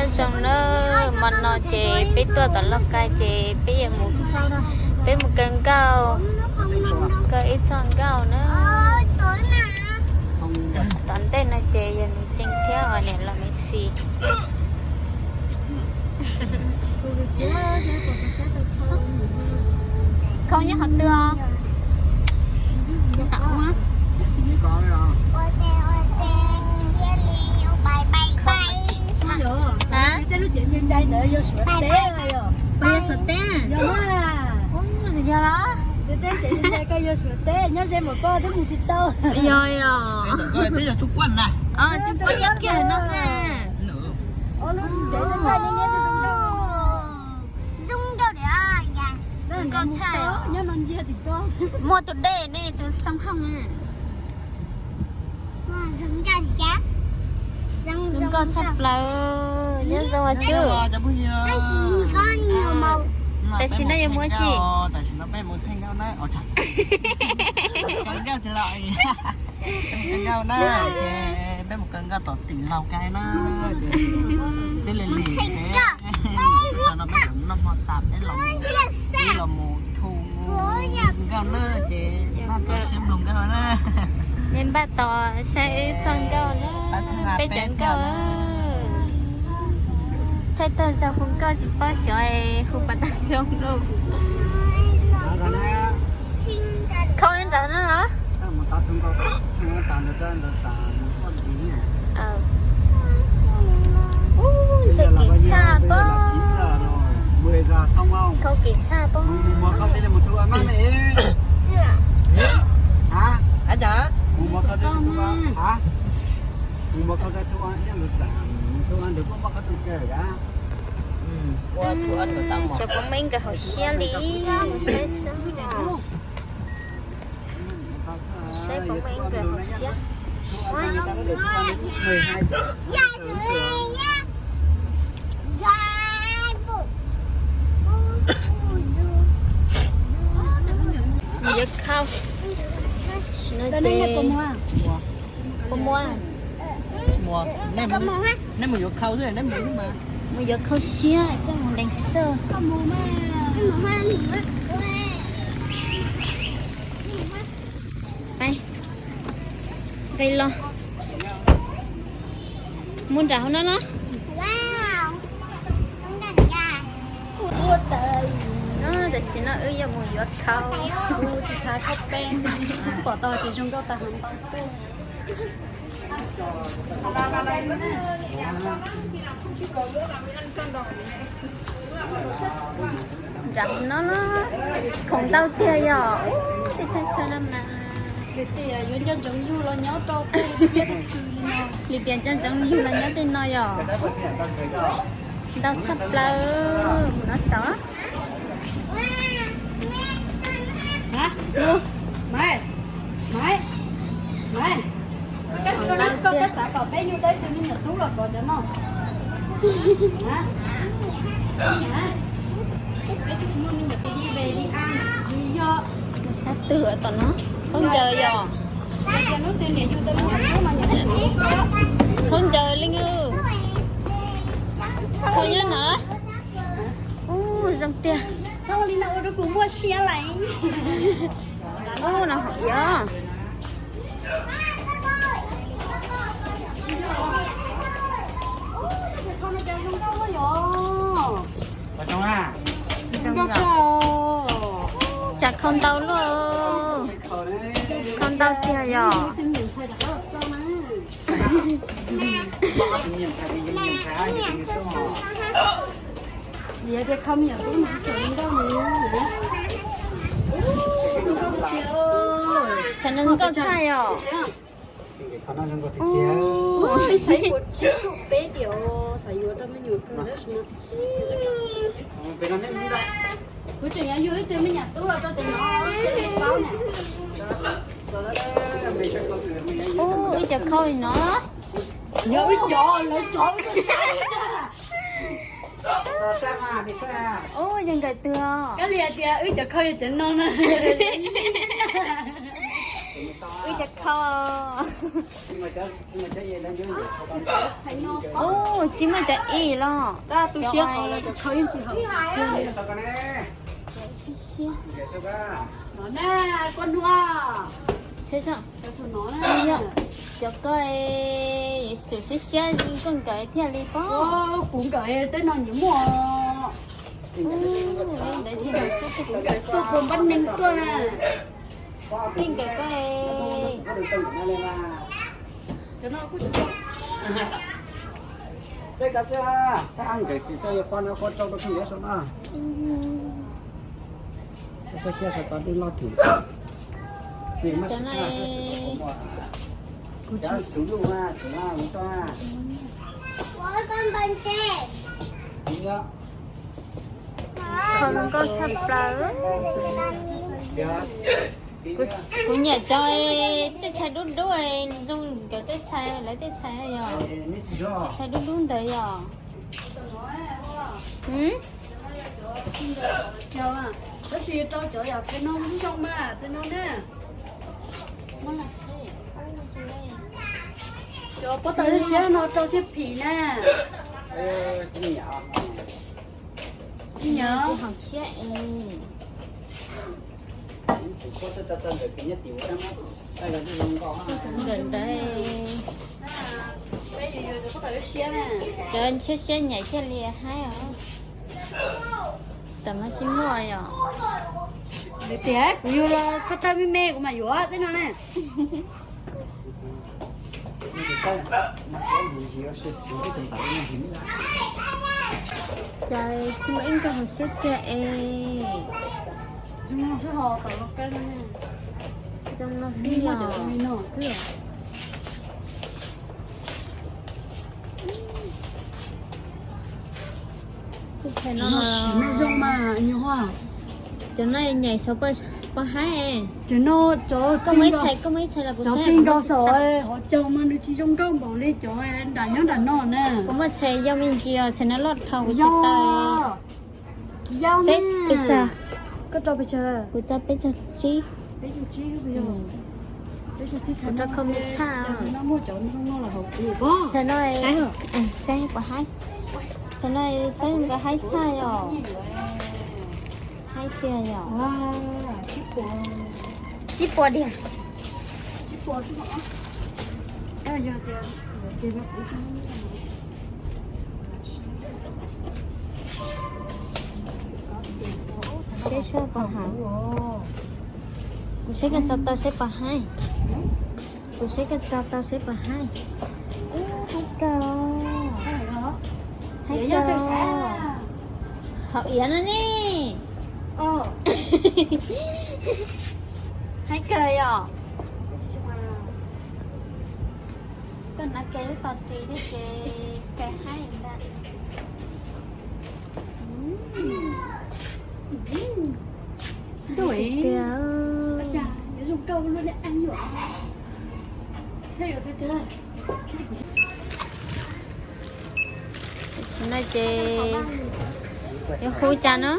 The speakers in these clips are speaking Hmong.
Zoo na, hmo no ces peb tuaj tom Lauj Kais ces peb yuav mus, peb mus kaw nkauj, kaw ib txoj nkauj na. Tom ntej no ces yog nws Ceeb thiab niam los me xis. Khau nyob qhov twg os? Hais tias lub tsev ncai ncai ntawd yog Suav teb los yog? Yog Suav teb. Yog los? Yog yog. Teb yog Tsuj Puab na. Tsuj Puab nyob kiag no xwb. Zoo nkauj thiab. Zoo nkauj tshaj. Muaj tus dej ne, tus xoo hooj. Zoo nkauj tshaj plaws, nyob zoo os Tsuj. Tam sim no yuav mus tsi? Tam sim no peb mus theej nkauj na. Kaw nkauj tiag los, kaw nkauj na, ces peb mus kaw nkauj tom tim Lauj Kais na. Ces twb lig lig, tam sim no peb noj hmo tas peb los, peb los mus thu nkauj na, ces npaj tau siab nploog nkauj na. Nej npaj tos saib wb txoj nkauj na, peb cov nkauj. Thaij tag zog hu nkauj tsis paub xyov hu puas tau zoo lauj. Khau nrad no los? Ub, ntshe kim tshaj pob. Khau kim tshaj pob. Xyov puas muaj ib nkawm hauv siab li, mus saib seb. Saib puas muaj ib nkawm hauv siab. Mus yuav khau. Puas muaj? Nej mus yuav khau xwb, nej mus mas. Mus yuav khau siab coj mus lees xwb. Peb nqis los mus nram hauv no los. Tam sim no wb yuav mus yuav khau, tsis khav khau peb, pom tau tias zoo nkauj tag hauv ntau peb. Nram no los khoom ntau tiag yom. Tej thaj chaw no mas, tias yuav nco ntsoov yug los nyob rau tej iab tej txwv li no. Li tias nco ntsoov yug los nyob tej no yom. Ntau tshaj plaws, mus no saud. Maiv, Maiv, Maiv, koj xav kom peb yug tau ib tug me nyuam tub los kov cov no? Peb twb tsis muaj me nyuam tub, yog sab twg tom no? Khaub ncaws yom. Khaub ncaws li, khaub nyob no. Ub, zoo tiag. Txhob li no ua rau kuv muaj siab laiv. Ub, no hauv iav. Zoo nkauj tshaj. Tsam khau ntau luaj. Khau ntau tiag yom. Yog tias khau me nyuam tub mas tseem zoo nkauj na. Zoo nkauj tshaj yom. Ub, peb txhais puas tsib kaum peb diam xav yuav rau me nyuam kawg tab sis no kuv tseem yuav yug ib tug me nyuam tub los rau tiam no paub na. Ub, wb cov khau no. Yog wb cov, lawv cov wb tuaj saib. Ub, yog nkawd twg os? Koj li hais tias wb cov khau yog cov no na. Ua cas kho? Ub, tsis muaj cov ib los. Cov ko, cov ko, xum siab siab zoo nkauj nkawd thiaj li pob. Kuv nkawd teb no nyiam muaj. Ntawd kuv nkawd tuaj puas npab neeg tuaj na. Tij nkawd ko. Saib ko xwb, saib nkawd xwb, saib yuav pab no, pab rau rau phooj ywg saib no. Saib siab saib pab twb loj thiab. Xwm mas, xwm mas, xwm mas, xwm mas, xwm mas, xwm mas. Kho zoo nkauj tshaj plaws. Kuv nyiam cov tej tshais dub dub, zoo nkawd tej tshais, lawv tej tshais yog tshais dub dub ntawd yog. Tab sis rau cov yam txhais no zoo mas, txhais no na. Cov pob tawb siab no rau thiaj phim na. Tsis nyiam. Tsis nyiam. Tsis haum siab es. Nkawm ntawd. Cov siab siab nyaim thiaj li haib os. Tam no tsis muaj yom. Tias kuv yuav los ko taw me me kuv mam yuav tej no ne. Cas tsis muaj ib nkawm haum siab tiag es. Zoo no xwb ho, tom no kawg no. Zoo no xwb yom. Tej tshais no zoo mas nyuag. Cov no nyaim saum pov haib. Cov no cov koj muaj ib tshais, koj muaj ib tshais los kuv saib. Cov pis nkaus saum hauv caug mas nws tsis zoo nkauj npaum li cov nram nyob nram no na. Kuv muaj tshais yau me ntsis os, tshais no loj dhau kuv tsis tau. Seb pes tsawg? Koj rau pes tsawg? Kuv tso peb caug tsib. Kuv rau kho me tshaj. Tshais no, saib puas haib. Tshais no saib nkawd haib tshaj yom. Haib tiag yom. Tsib puas diam. Seb saib puas haib. Kuv saib koj tso tau seb puas haib. Kuv saib koj tso tau seb puas haib. Haib kawg. Haib kawg. Haum iav no ne. Haib kawg yom. Koj hnav kiag lub tog ris thiab ces kawg haib ntag. Tiag. Tam sim no ces yuav hu cas no?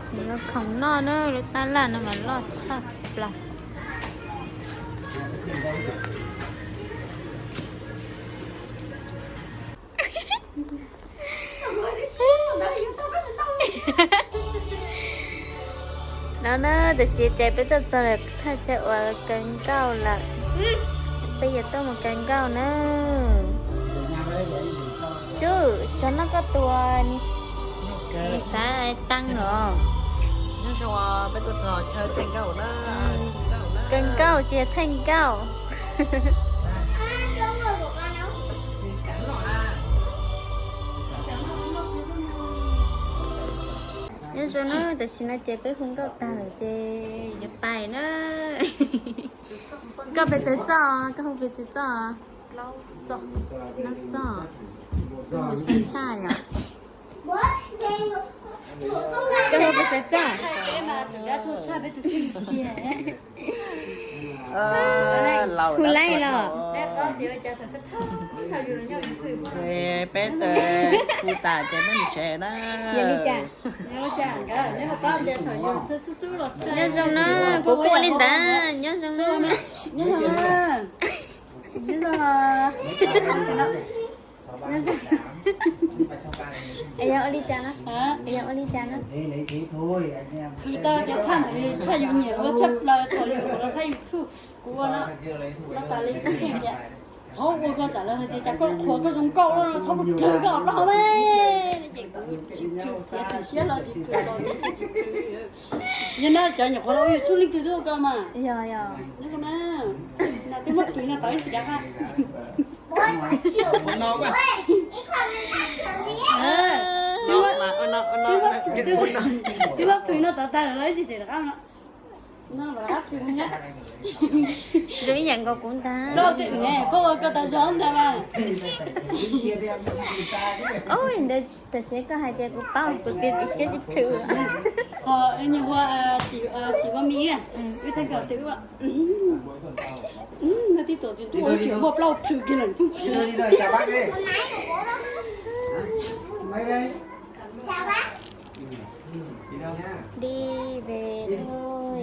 Tseem yuav khoom noj na, lub tab laj no mas loj tshaj plaws. No na, tam sim ces peb tuaj txog lawm thaj chaw uas kaw nkauj lawm. Peb yuav tuaj mus kaw nkauj na. Tsub, cov no koj tua, nws xav tau os. Kaw nkauj tsis yog thaij nkauj. Nyob zoo na, tam sim no ces peb hu nkauj tag lawm ces yuav pais na. Koj pes tsawg txoj? Koj hu pes tsawg txoj? Plaub txoj. Tus mus sab tshaj yom. Koj hu pes txawv txaj. Hu laij los. Peb tus hu tas ces peb mus tsev na. Yog li cas? Nyob zoo na, kuv kuj li ntawd, nyob zoo na. Es yog ua li cas no? Es yog ua li cas no? Khwv tau cov thaj ntawd thaj yus nyiam ua tshaj plaws thaum yus ua thaj YouTube. Kuv ua no, no tas li koj tseg tias txhob ua koj tsam lawv hais tias cas koj qhuas koj zoo nkauj no txhob plhws koj plaub hau me. Ces kuv tsis plhws, txiav txim siab los tsis plhws los tsis plhws. Yog no cov nyuam qhuav los ua YouTube leej twg twb ua koj mas. Yog yog. Nyob zoo na, no twb muab plhws no tau ib tsis dav qab. Twb muab plhws no tau tag lawm los ib tsis dav qab no. Zoo ib yam nkaus kuv ntag. Koj ua koj tas zog ntag mas. Ntawd tam sim koj hais tias kuv paub kuv txiav txim siab tsis plhws. Qhov nyuag ua tsis ua mi wb thaij kom twb ua. No tib tuam tus ntuj tsis muaj plaub plhws kiag lawm. Đi về thôi.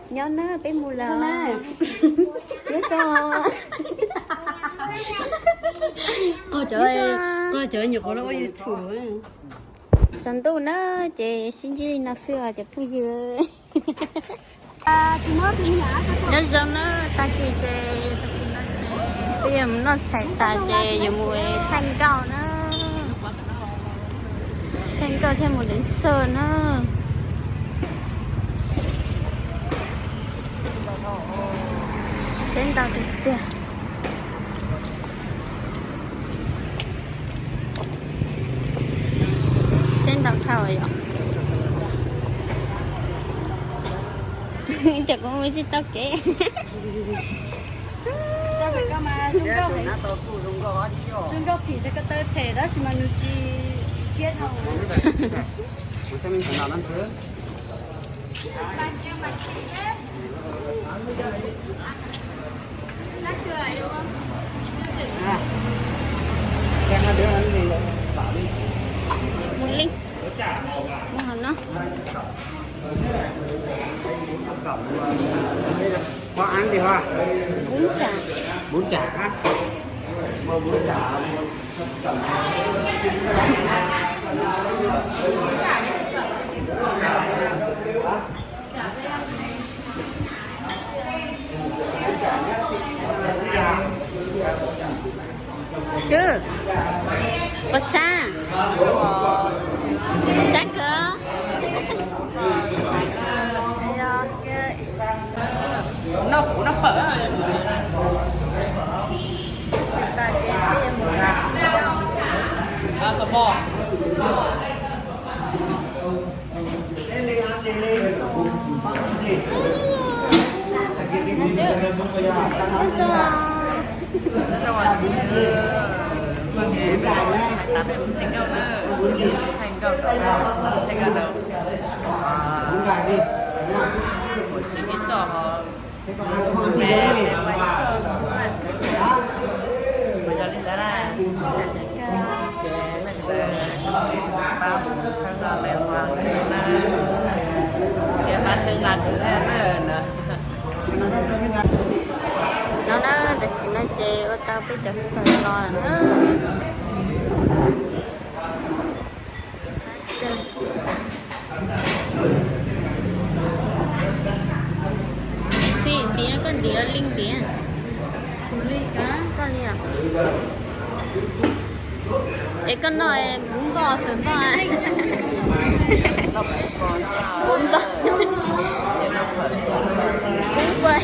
Nyob na, peb mus lawm. Nyob zoo. Qog cov, qog cov nyuam qhuav los ua YouTube. Tsaus ntuj na, ces sib ntsib li no xwb os cov phooj ywg. Nyob zoo na, tag kis ces, tag kis no ces twb yuav mus noj tshais tas ces yuav mus thaij nkauj na. Thaij nkauj thiaj mus deev xwb na. Tsheb ntau tiag tiag. Tsheb ntau dhau yom. Cov kuv mus tsis tau kev. Zoo nkauj kim rau ko taw them tab sis mas nws tsis siab dhau. Mus li. Mus hauv no. Bún chả. Bún chả hả? Mua bún chả. Chứ. Ua sab. Sab kawg. Noj kuv noj phawm. Thành công, thành công. Ua si ib txoj ho. Yog li ntawd na, ces nej sawv daws pab mus txhawb nqa me hua na, thiab pab txhawb nqa kuv thiab na. No na, tam sim no ces ua tau peb cov khaws los na. Xij ntiav, koj ntiav los li ntiav? Koj li os. Es koj noj bún npoj fawm npoj? Bún npoj. Bún npoj.